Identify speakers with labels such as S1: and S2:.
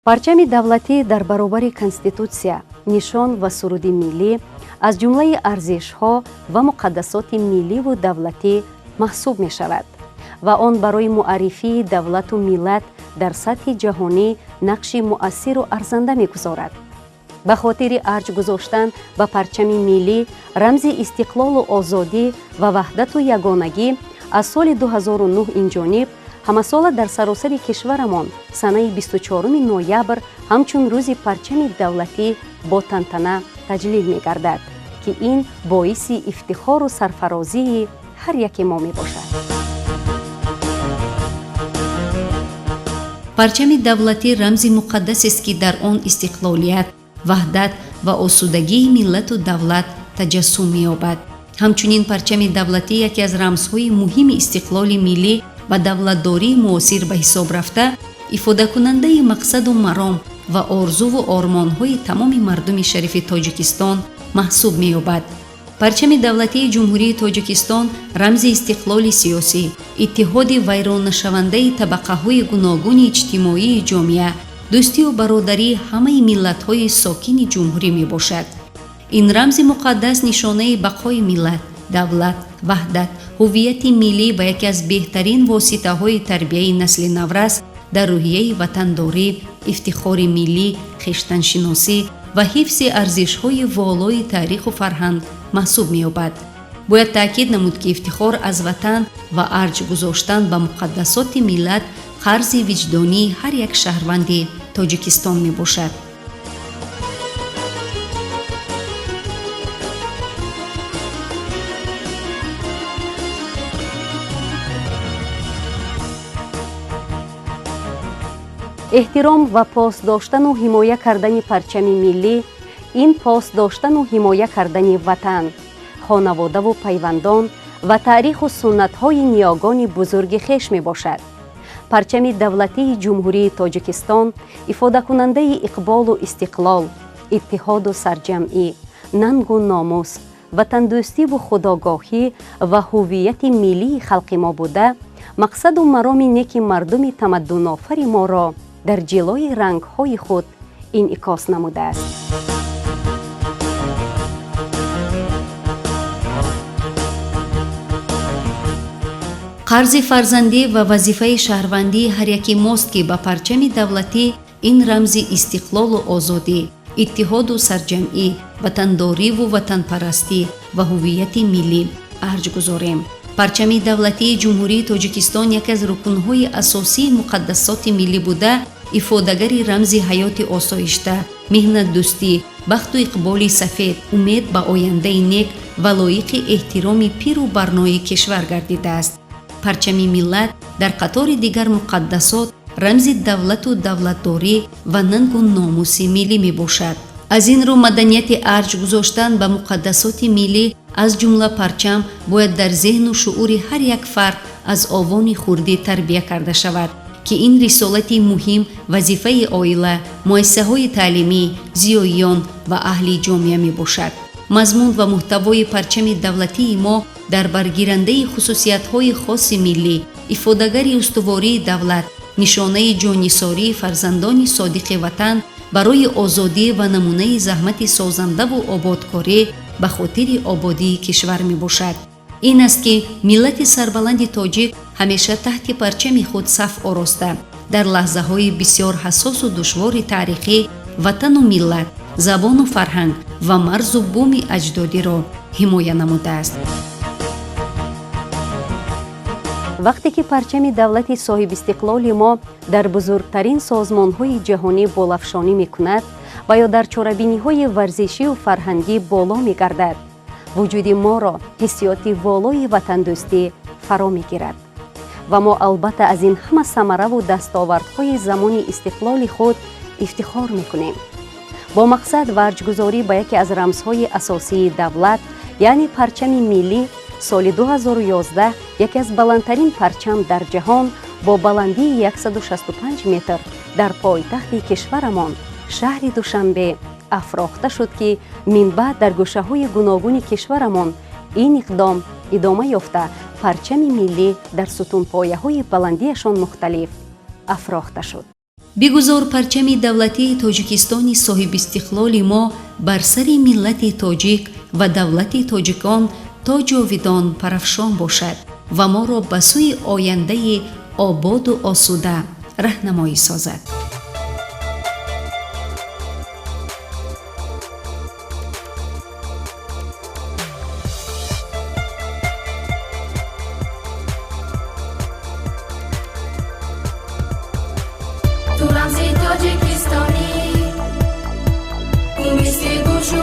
S1: Парчами давлатӣ дар баробари Конститутсия, нишон ва суруди миллӣ аз ҷумлаи арзишҳо ва муқаддасоти милливу давлатӣ маҳсуб мешавад ва он барои муаррифии давлату миллат дар сатҳи ҷаҳонӣ нақши муассиру арзанда мегузорад. Ба хотири арҷ гузоштан ба парчами миллӣ, рамзи истиқлолу озодӣ ва ваҳдату ягонагӣ, аз соли 2009 инҷониб ҳамасола дар саросари кишварамон санаи 24 ноябр ҳамчун Рӯзи парчами давлатӣ бо тантана таҷлил мегардад, ки ин боиси ифтихору сарфарозии ҳар яке мо мебошад.
S2: Парчами давлатӣ рамзи муқаддасест, ки дар он истиқлолият, ваҳдат ва осудагии миллату давлат таҷассум меёбад. Ҳамчунин парчами давлатӣ яке аз рамзҳои муҳими истиқлоли миллӣ ва давлатдории муосир ба ҳисоб рафта, ифодакунандаи мақсаду маром ва орзуву ормонҳои тамоми мардуми шарифи Тоҷикистон маҳсуб меёбад. Парчами давлатии Ҷумҳурии Тоҷикистон рамзи истиқлоли сиёсӣ, иттиҳоди вайроннашавандаи табақаҳои гуногуни иҷтимоии ҷомеа, дӯстию бародарии ҳамаи миллатҳои сокини ҷумҳурӣ мебошад. Ин рамзи муқаддас нишонаи бақои миллат, давлат, ваҳдат, ҳуввияти миллӣ ва яке аз беҳтарин воситаҳои тарбияи насли наврас дар рӯҳияи ватандорӣ, ифтихори миллӣ, хештаншиносӣ ва ҳифзи арзишҳои волои таъриху фарҳанг маҳсуб меёбад. Бояд таъкид намуд, ки ифтихор аз ватан ва арҷ гузоштан ба муқаддасоти миллат қарзи виҷдонии ҳар як шаҳрванди Тоҷикистон мебошад.
S1: Эҳтиром ва пос доштану ҳимоя кардани парчами миллӣ ин пос доштану ҳимоя кардани ватан, хонаводаву пайвандон ва таъриху суннатҳои ниёгони бузурги хеш мебошад. Парчами давлатии Ҷумҳурии Тоҷикистон ифодакунандаи иқболу истиқлол, иттиҳоду сарҷамъӣ, нангу номус, ватандӯстиву худогоҳӣ ва ҳуввияти миллии халқи мо буда, мақсаду мароми неки мардуми тамаддунофари моро дар ҷилои рангҳои худ инъикос намудааст.
S2: Қарзи фарзандӣ ва вазифаи шаҳрвандии ҳар яки мост, ки ба парчами давлатӣ, ин рамзи истиқлолу озодӣ, иттиҳоду сарҷамъӣ, ватандориву ватанпарастӣ ва ҳуввияти миллӣ арҷ гузорем. Парчами давлатии Ҷумҳурии Тоҷикистон яке аз рукнҳои асосии муқаддасоти миллӣ буда, ифодагари рамзи ҳаёти осоишта, меҳнатдӯстӣ, бахту иқболи сафед, умед ба ояндаи нек ва лоиқи эҳтироми пиру барнои кишвар гардидааст. Парчами миллат дар қатори дигар муқаддасот рамзи давлату давлатдорӣ ва нангу номуси миллӣ мебошад. Аз ин рӯ маданияти арҷ гузоштан ба муқаддасоти миллӣ, аз ҷумла парчам, бояд дар зеҳну шуури ҳар як фард аз овони хурдӣ тарбия карда шавад, ки ин рисолати муҳим вазифаи оила, муассисаҳои таълимӣ, зиёиён ва аҳли ҷомеа мебошад. Мазмун ва муҳтавои парчами давлатии мо дар баргирандаи хусусиятҳои хоси миллӣ, ифодагари устувории давлат, нишонаи ҷоннисории фарзандони содиқи ватан барои озодӣ ва намунаи заҳмати созандаву ободкорӣ ба хотири ободии кишвар мебошад. Ин аст, ки миллати сарбаланди тоҷик ҳамеша таҳти парчами худ саф ороста, дар лаҳзаҳои бисёр ҳассосу душвори таърихӣ ватану миллат, забону фарҳанг ва марзу буми аҷдодиро ҳимоя намудааст.
S1: Вақте ки парчами давлати соҳибистиқлоли мо дар бузургтарин созмонҳои ҷаҳонӣ болафшонӣ мекунад ва ё дар чорабиниҳои варзишию фарҳангӣ боло мегардад, вуҷуди моро ҳиссиёти волои ватандӯстӣ фаро мегирад ва мо албатта аз ин ҳама самараву дастовардҳои замони истиқлоли худ ифтихор мекунем. Бо мақсад ва арҷгузорӣ ба яке аз рамзҳои асосии давлат, яъне парчами миллӣ, соли 2011 яке аз баландтарин парчам дар ҷаҳон бо баландии 165 метр дар пойтахти кишварамон, шаҳри Душанбе, афрохта шуд, ки минбаъд дар гӯшаҳои гуногуни кишварамон ин иқдом идома ёфта, парчами миллӣ дар сутунпояҳои баландиашон мухталиф афрохта шуд.
S2: Бигузор парчами давлатии Тоҷикистони соҳибистиқлоли мо бар сари миллати тоҷик ва давлати тоҷикон то ҷовидон парафшон бошад ва моро ба сӯи ояндаи ободу осуда раҳнамоӣ созад.
S3: Ту рамзи тоҷикистонӣ, ту мисли гӯшу